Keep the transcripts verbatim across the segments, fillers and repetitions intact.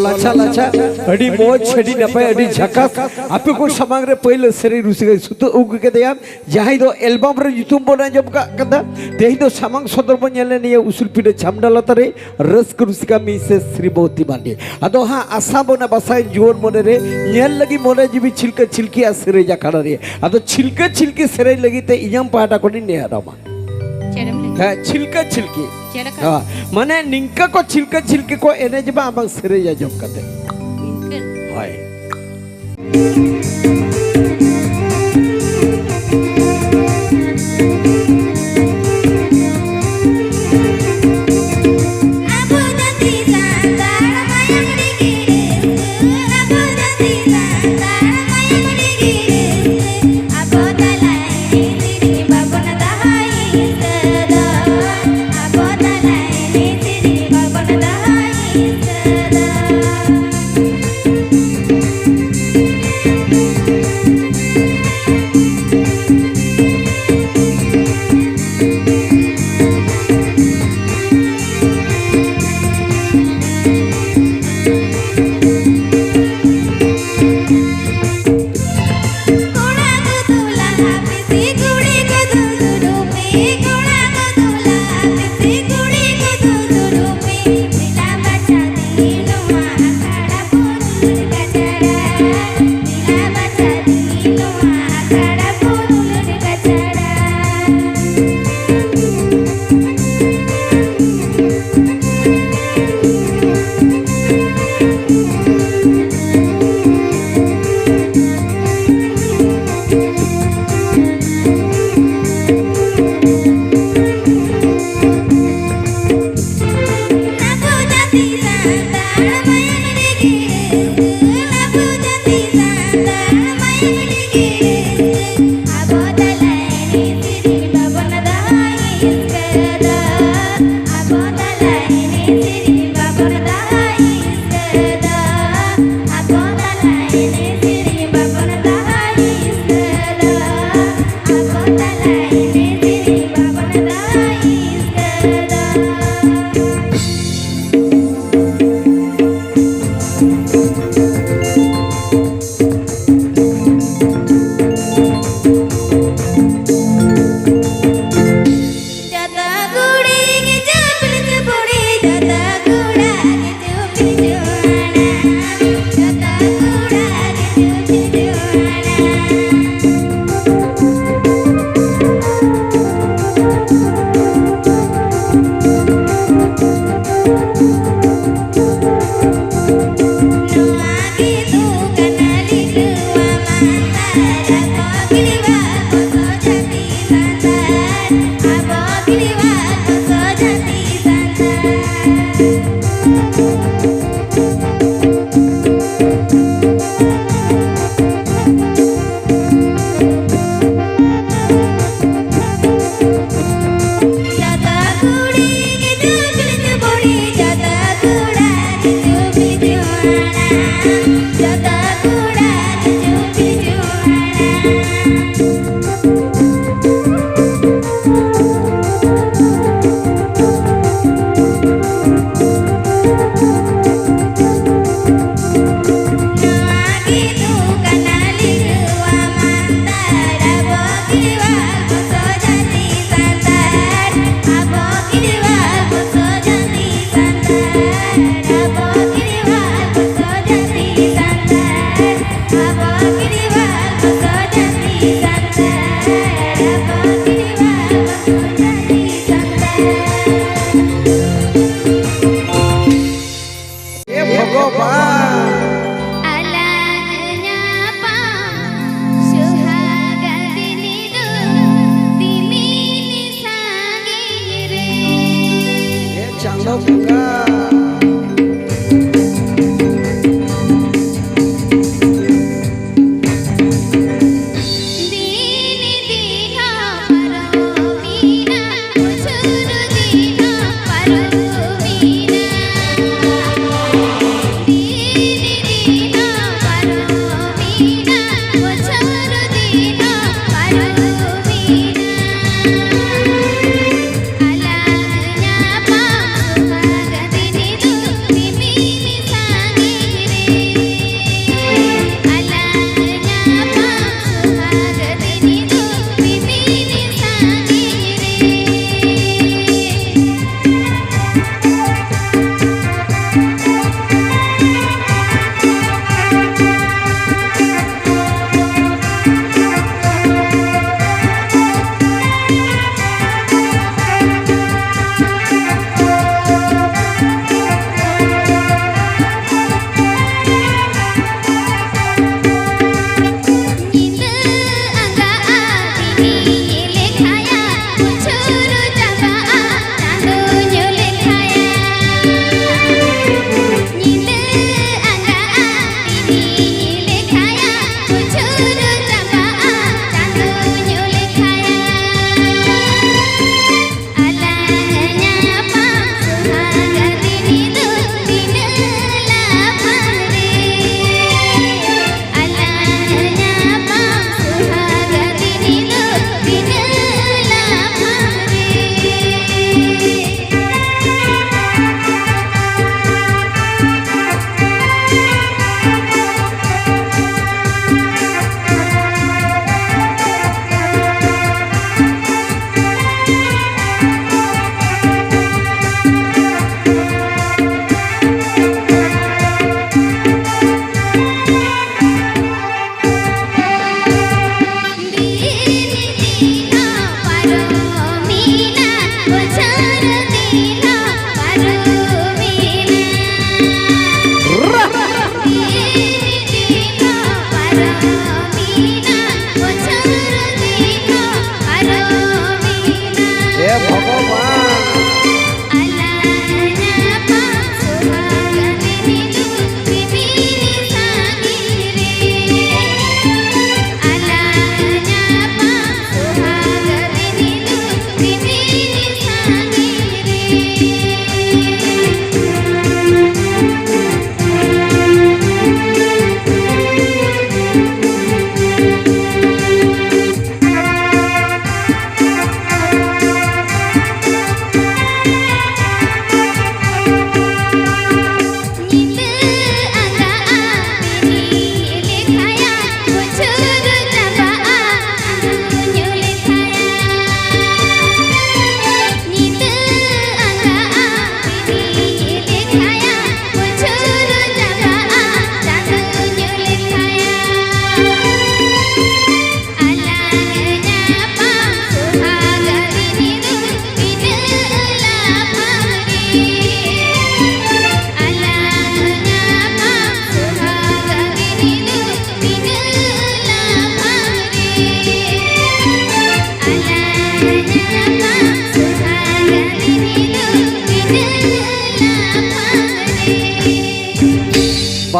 ᱞᱟᱪᱷᱟ ᱞᱟᱪᱷᱟ, ᱟᱹᱰᱤ ᱢᱚᱡᱽ, ᱟᱹᱰᱤ ᱱᱟᱯᱟᱭ, ᱟᱹᱰᱤ ᱡᱷᱟᱠᱟᱥ᱾ ᱟᱯᱮ ᱠᱚ ᱥᱟᱢᱟᱝ ᱨᱮ ᱯᱟᱹᱭᱞᱟᱹ ᱥᱮᱨᱮᱧ ᱨᱩᱥᱤᱠᱟᱭ ᱥᱩᱛᱟᱹ ᱟᱹᱜᱩ ᱠᱮᱫᱮᱭᱟ, ᱡᱟᱦᱟᱸᱭ ᱫᱚ ᱮᱞᱵᱟᱢ ᱨᱮ ᱧᱩᱛᱩᱢ ᱵᱚᱱ ᱟᱸᱡᱚᱢ ᱠᱟᱜ ᱠᱟᱫᱟ᱾ ᱛᱮᱦᱮᱧ ᱫᱚ ᱥᱟᱢᱟᱝ ᱥᱚᱫᱚᱨ ᱵᱚᱱ ᱧᱮᱞ ᱱᱤᱭᱟᱹ ᱩᱥᱩᱞ ᱯᱤᱸᱰᱟᱹ ᱪᱷᱟᱢᱰᱟ ᱞᱟᱛᱟᱨ ᱨᱮ ᱨᱟᱹᱥᱠᱟᱹ ᱨᱩᱥᱤᱠᱟ ᱢᱤᱥᱮᱥ ᱥᱨᱤᱢᱚᱛᱤ ᱢᱟᱱᱰᱤ᱾ ᱟᱫᱚ ᱦᱟᱸᱜ ᱟᱥᱟ ᱵᱚᱱᱟ ᱵᱟᱥᱟᱭᱮᱱ ᱡᱩᱣᱟᱹᱱ ᱢᱚᱱᱮ ᱨᱮ ᱧᱮᱞ ᱞᱟᱹᱜᱤᱫ ᱢᱚᱱᱮ ᱡᱤᱣᱤ ᱪᱷᱤᱞᱠᱟᱹ ᱪᱷᱤᱞᱠᱤ ᱟᱨ ᱥᱮᱨᱮᱧ ᱟᱠᱷᱲᱟ ᱨᱮ᱾ ᱟᱫᱚ ᱪᱷᱤᱞᱠᱟᱹ ᱪᱷᱤᱞᱠᱤ ᱥᱮᱨᱮᱧ ᱞᱟᱹᱜᱤᱫ ᱛᱮ ᱤᱧᱟᱹᱝ ᱯᱟᱦᱴᱟ ᱠᱷᱚᱱᱤᱧ ᱱᱮᱦᱚᱨᱟᱢᱟ᱾ ᱪᱮᱫ ᱮᱢ ᱞᱟᱹᱭ? ᱦᱮᱸ, ᱪᱷᱤᱞᱠᱟᱹ ᱪᱷᱤᱞᱠᱤ᱾ ᱪᱮᱫ ᱞᱮᱠᱟ? ᱦᱮᱸ, ᱢᱟᱱᱮ ᱱᱤᱝᱠᱟᱹ ᱠᱚ ᱪᱷᱤᱞᱠᱟᱹ ᱪᱷᱤᱞᱠᱤ ᱠᱚ ᱮᱱᱮᱡ ᱢᱟ ᱟᱢᱟᱜ ᱥᱮᱨᱮᱧ ᱟᱸᱡᱚᱢ ᱠᱟᱛᱮ᱾ ᱱᱤᱝᱠᱟᱹ? ᱦᱳᱭ᱾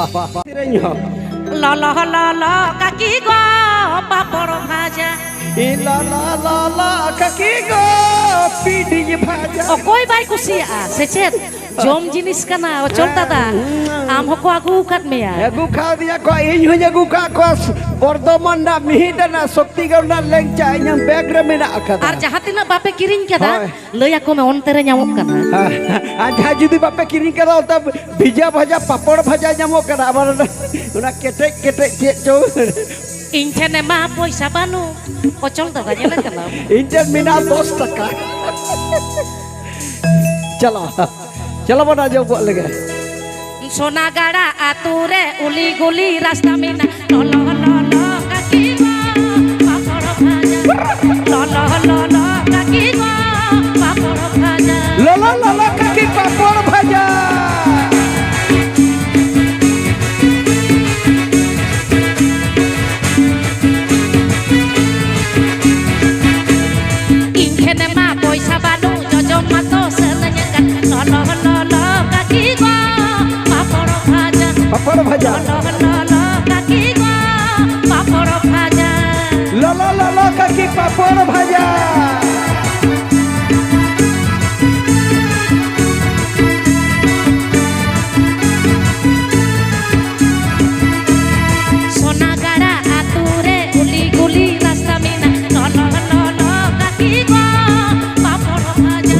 ᱥᱮᱨᱮᱧ ᱦᱚᱸ᱾ ᱞᱚᱞᱚ ᱞᱚᱞᱚ ᱠᱟᱹᱠᱤ ᱜᱚ ᱯᱟᱯᱚᱲ ᱵᱷᱟᱡᱟ᱾ ᱤ ᱞᱚᱞᱚ ᱞᱚᱞᱚ ᱠᱟᱹᱠᱤ ᱜᱚ ᱯᱤᱰᱤ ᱵᱷᱟᱡᱟ᱾ ᱚᱠᱚᱭ ᱵᱟᱭ ᱠᱩᱥᱤᱭᱟᱜᱼᱟ, ᱥᱮ ᱪᱮᱫ? ᱡᱚᱢ ᱡᱤᱱᱤᱥ ᱠᱟᱱᱟ, ᱚᱪᱚᱞ ᱫᱟᱫᱟ᱾ ᱟᱢ ᱦᱚᱸᱠᱚ ᱟᱹᱜᱩ ᱟᱠᱟᱫ ᱢᱮᱭᱟ᱾ ᱟᱹᱜᱩ ᱠᱟᱣᱫᱤᱧᱟ ᱠᱚ, ᱤᱧ ᱦᱚᱸᱧ ᱟᱹᱜᱩ ᱠᱟᱜ ᱠᱚᱣᱟ᱾ ᱵᱚᱨᱫᱷᱚᱢᱟᱱ ᱨᱮᱱᱟᱜ ᱢᱤᱦᱤᱫ ᱨᱮᱱᱟᱜ ᱥᱚᱠᱛᱤᱜᱚᱲ ᱨᱮᱱᱟᱜ ᱞᱮᱝᱪᱟ ᱤᱧᱟᱹᱜ ᱵᱮᱜᱽ ᱨᱮ ᱢᱮᱱᱟᱜ ᱟᱠᱟᱫᱟ᱾ ᱟᱨ ᱡᱟᱦᱟᱸ ᱛᱤᱱᱟᱹᱜ ᱵᱟᱯᱮ ᱠᱤᱨᱤᱧ ᱠᱟᱫᱟ, ᱦᱳᱭ᱾ ᱞᱟᱹᱭ ᱟᱠᱚ ᱢᱮ ᱚᱱᱛᱮ ᱨᱮ ᱧᱟᱢᱚᱜ ᱠᱟᱱᱟ᱾ ᱟᱨ ᱡᱟᱦᱟᱸᱭ ᱡᱩᱫᱤ ᱵᱟᱯᱮ ᱠᱤᱨᱤᱧ ᱠᱟᱫᱟ, ᱚᱱᱛᱮ ᱵᱷᱤᱡᱟ ᱵᱷᱟᱡᱟ, ᱯᱟᱯᱚᱲ ᱵᱷᱟᱡᱟ ᱧᱟᱢᱚᱜ ᱠᱟᱱᱟ, ᱟᱵᱟᱨ ᱚᱱᱟ, ᱚᱱᱟ ᱠᱮᱴᱮᱡ ᱠᱮᱴᱮᱡ ᱪᱮᱫ ᱪᱚᱝ᱾ ᱤᱧ ᱴᱷᱮᱱ ᱮᱢᱟ ᱯᱚᱭᱥᱟ ᱵᱟᱹᱱᱩᱜ, ᱚᱪᱚᱞ ᱫᱟᱫᱟ ᱧᱮᱞᱮ ᱠᱟᱱᱟ᱾ ᱤᱧ ᱴᱷᱮᱱ ᱢᱮᱱᱟᱜᱼᱟ ᱫᱚᱥ ᱴᱟᱠᱟ᱾ ᱪᱟᱞᱟᱣ᱾ ᱪᱚᱞᱚ ᱵᱚᱱ ᱟᱸᱡᱚᱢ ᱜᱚᱫ ᱞᱮᱜᱮ᱾ ᱥᱚᱱᱟᱜᱟᱲᱟ ᱟᱛᱳ ᱨᱮ ᱩᱞᱤ ᱜᱩᱞᱤ ᱨᱟᱥᱛᱟ ᱢᱮᱱᱟᱜ, ᱞᱚᱞᱚ ᱞᱚᱞᱚ ᱠᱟᱹᱠᱤ ᱜᱚ ᱯᱟᱯᱚᱲ ᱵᱷᱟᱡᱟ, ᱞᱚᱞᱚ ᱞᱚᱞᱚ ᱠᱟᱹᱠᱤ ᱜᱚ ᱯᱟᱯᱚᱲ ᱵᱷᱟᱡᱟ᱾ ᱞᱚᱞᱚ ᱞᱚᱞᱚ ᱠᱟᱹᱠᱤ ᱯᱟᱯᱚᱲ ᱵᱷᱟᱡᱟ᱾ ᱤᱧ ᱴᱷᱮᱱ ᱢᱟ ᱯᱚᱭᱥᱟ ᱵᱟᱹᱱᱩᱜ, ᱡᱚᱡᱚᱢ ᱢᱟᱛᱚ ᱥᱟᱹᱱᱟᱹᱧ ᱠᱟᱱ᱾ ᱞᱚᱞᱚ ᱞᱚᱞᱚ ᱠᱟᱹᱠᱤ ᱜᱚ ᱯᱟᱯᱚᱲ ᱵᱷᱟᱡᱟ᱾ ᱯᱟᱯᱚᱲ ᱵᱷᱟᱡᱟ᱾ ᱞᱚᱞᱚ ᱞᱚᱞᱚ ᱠᱟᱹᱠᱤ ᱜᱚ ᱯᱟᱯᱚᱲ ᱵᱷᱟᱡᱟ᱾ ᱞᱚᱞᱚ ᱞᱚᱞᱚ ᱠᱟᱹᱠᱤ ᱯᱟᱯᱚᱲ ᱵᱷᱟᱡᱟ᱾ ᱥᱚᱱᱟᱜᱟᱲᱟ ᱟᱛᱳ ᱨᱮ ᱩᱞᱤ ᱜᱩᱞᱤ ᱨᱟᱥᱛᱟ ᱢᱮᱱᱟᱜ, ᱞᱚᱞᱚ ᱞᱚᱞᱚ ᱠᱟᱹᱠᱤ ᱜᱚ ᱯᱟᱯᱚᱲ ᱵᱷᱟᱡᱟ᱾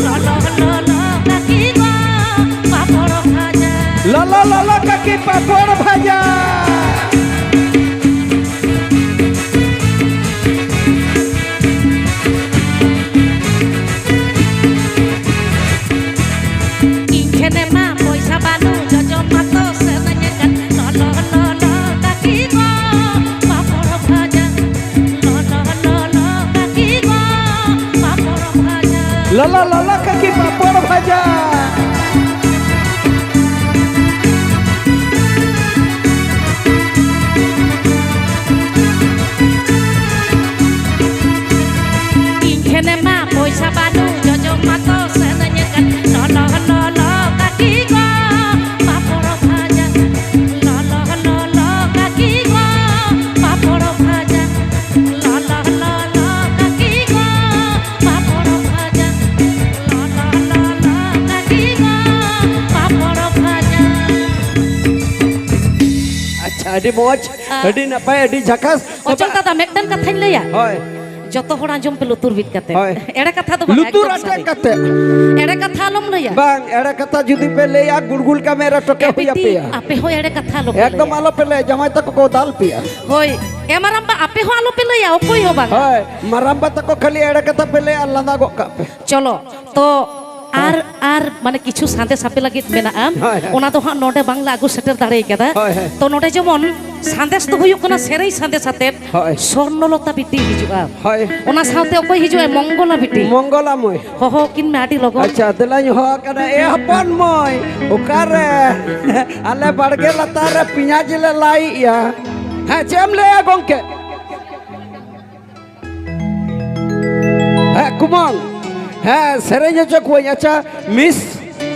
ᱞᱚᱞᱚ ᱞᱚᱞᱚ ᱠᱟᱹᱠᱤ ᱜᱚ ᱯᱟᱯᱚᱲ ᱵᱷᱟᱡᱟ᱾ ᱞᱚᱞᱚ ᱞᱚᱞᱚ ᱠᱟᱹᱠᱤ ᱯᱟᱯᱚᱲ ᱵᱷᱟᱡᱟ᱾ ᱟᱹᱰᱤ ᱢᱚᱡᱽ, ᱟᱹᱰᱤ ᱱᱟᱯᱟᱭ, ᱟᱹᱰᱤ ᱡᱷᱟᱠᱟᱥ᱾ ᱚᱪᱚᱞ ᱫᱟᱫᱟ, ᱢᱤᱫᱴᱟᱝ ᱠᱟᱛᱷᱟᱧ ᱞᱟᱹᱭᱟ᱾ ᱦᱳᱭ᱾ ᱡᱚᱛᱚ ᱦᱚᱲ ᱟᱸᱡᱚᱢ ᱯᱮ ᱞᱩᱛᱩᱨ ᱵᱤᱫ ᱠᱟᱛᱮ᱾ ᱦᱳᱭ᱾ ᱮᱲᱮ ᱠᱟᱛᱷᱟ ᱫᱚ ᱵᱟᱝ, ᱞᱩᱛᱩᱨ ᱮᱠᱫᱚᱢ ᱟᱴᱮᱫ ᱥᱟᱹᱨᱤ᱾ ᱠᱟᱛᱮ᱾ ᱮᱲᱮ ᱠᱟᱛᱷᱟ ᱟᱞᱚᱢ ᱞᱟᱹᱭᱟ᱾ ᱵᱟᱝ, ᱮᱲᱮ ᱠᱟᱛᱷᱟ ᱡᱩᱫᱤ ᱯᱮ ᱞᱟᱹᱭᱟ, ᱜᱩᱲᱜᱩᱞ ᱠᱟᱢᱮᱨᱟ ᱴᱚᱠᱮ ᱮ ᱦᱩᱭ ᱵᱤᱴᱤ, ᱟᱯᱮᱭᱟ᱾ ᱟᱯᱮ ᱦᱚᱸ ᱮᱲᱮ ᱠᱟᱛᱷᱟ ᱟᱞᱚ ᱯᱮ ᱮᱠᱫᱚᱢ ᱞᱟᱹᱭᱟ᱾ ᱟᱞᱚ ᱯᱮ ᱞᱟᱹᱭᱟ, ᱡᱟᱶᱟᱭ ᱛᱟᱠᱚ ᱠᱚ ᱫᱟᱞ ᱯᱮᱭᱟ᱾ ᱦᱳᱭ, ᱮ ᱢᱟᱨᱟᱢᱵᱟ, ᱟᱯᱮ ᱦᱚᱸ ᱟᱞᱚ ᱯᱮ ᱞᱟᱹᱭᱟ, ᱚᱠᱚᱭ ᱦᱚᱸ ᱵᱟᱝ᱾ ᱦᱳᱭ, ᱢᱟᱨᱟᱢᱵᱟ ᱛᱟᱠᱚ ᱠᱷᱟᱹᱞᱤ ᱮᱲᱮ ᱠᱟᱛᱷᱟ ᱯᱮ ᱞᱟᱹᱭᱟ ᱟᱨ ᱞᱟᱸᱫᱟ ᱜᱚᱜ ᱠᱟᱜ ᱯᱮ᱾ ᱪᱚᱞᱚ, ᱛᱚ ᱟᱨ, ᱟᱨ ᱢᱟᱱᱮ ᱠᱤᱪᱷᱩ ᱥᱟᱸᱫᱮᱥ ᱟᱯᱮ ᱞᱟᱹᱜᱤᱫ ᱢᱮᱱᱟᱜᱼᱟ᱾ ᱦᱳᱭ, ᱦᱳᱭ᱾ ᱚᱱᱟ ᱫᱚ ᱦᱟᱸᱜ ᱱᱚᱰᱮ ᱵᱟᱝᱞᱮ ᱟᱹᱜᱩ ᱥᱮᱴᱮᱨ ᱫᱟᱲᱮ ᱠᱟᱫᱟ᱾ ᱦᱳᱭ, ᱦᱳᱭ᱾ ᱛᱚ ᱱᱚᱰᱮ ᱡᱮᱢᱚᱱ ᱥᱟᱸᱫᱮᱥ ᱫᱚ ᱦᱩᱭᱩᱜ ᱠᱟᱱᱟ ᱥᱮᱨᱮᱧ ᱥᱟᱸᱫᱮᱥ ᱟᱛᱮᱫ᱾ ᱦᱳᱭ᱾ ᱥᱚᱨᱱᱚᱞᱚᱛᱟ ᱵᱤᱴᱤ ᱦᱤᱡᱩᱜᱼᱟ᱾ ᱦᱳᱭ᱾ ᱚᱱᱟ ᱥᱟᱶᱛᱮ ᱚᱠᱚᱭ ᱦᱤᱡᱩᱜᱼᱟ? ᱢᱚᱝᱜᱚᱞᱟ ᱵᱤᱴᱤ᱾ ᱢᱚᱝᱜᱚᱞᱟ ᱢᱟᱹᱭ᱾ ᱦᱚᱦᱚ ᱠᱤᱱ ᱢᱮ ᱟᱹᱰᱤ ᱞᱚᱜᱚᱱ᱾ ᱟᱪᱪᱷᱟ, ᱫᱮᱞᱟᱧ ᱦᱚᱦᱚ ᱟᱠᱟᱱᱟ᱾ ᱮ ᱦᱚᱯᱚᱱ ᱢᱟᱹᱭ, ᱚᱠᱟᱨᱮ? ᱟᱞᱮ ᱵᱟᱲᱜᱮ ᱞᱟᱛᱟᱨ ᱨᱮ ᱯᱮᱸᱭᱟᱡᱽ ᱞᱮ ᱞᱟᱭᱮᱜᱼᱟ᱾ ᱦᱮᱸ, ᱪᱮᱫ ᱮᱢ ᱞᱟᱹᱭᱟ ᱜᱚᱝᱠᱮ? ᱦᱮᱸ ᱠᱩᱢᱟᱹᱝ, ᱦᱮᱸ, ᱥᱮᱨᱮᱧ ᱦᱚᱪᱚ ᱠᱚᱣᱟᱹᱧ᱾ ᱟᱪᱪᱷᱟ, ᱢᱤᱥ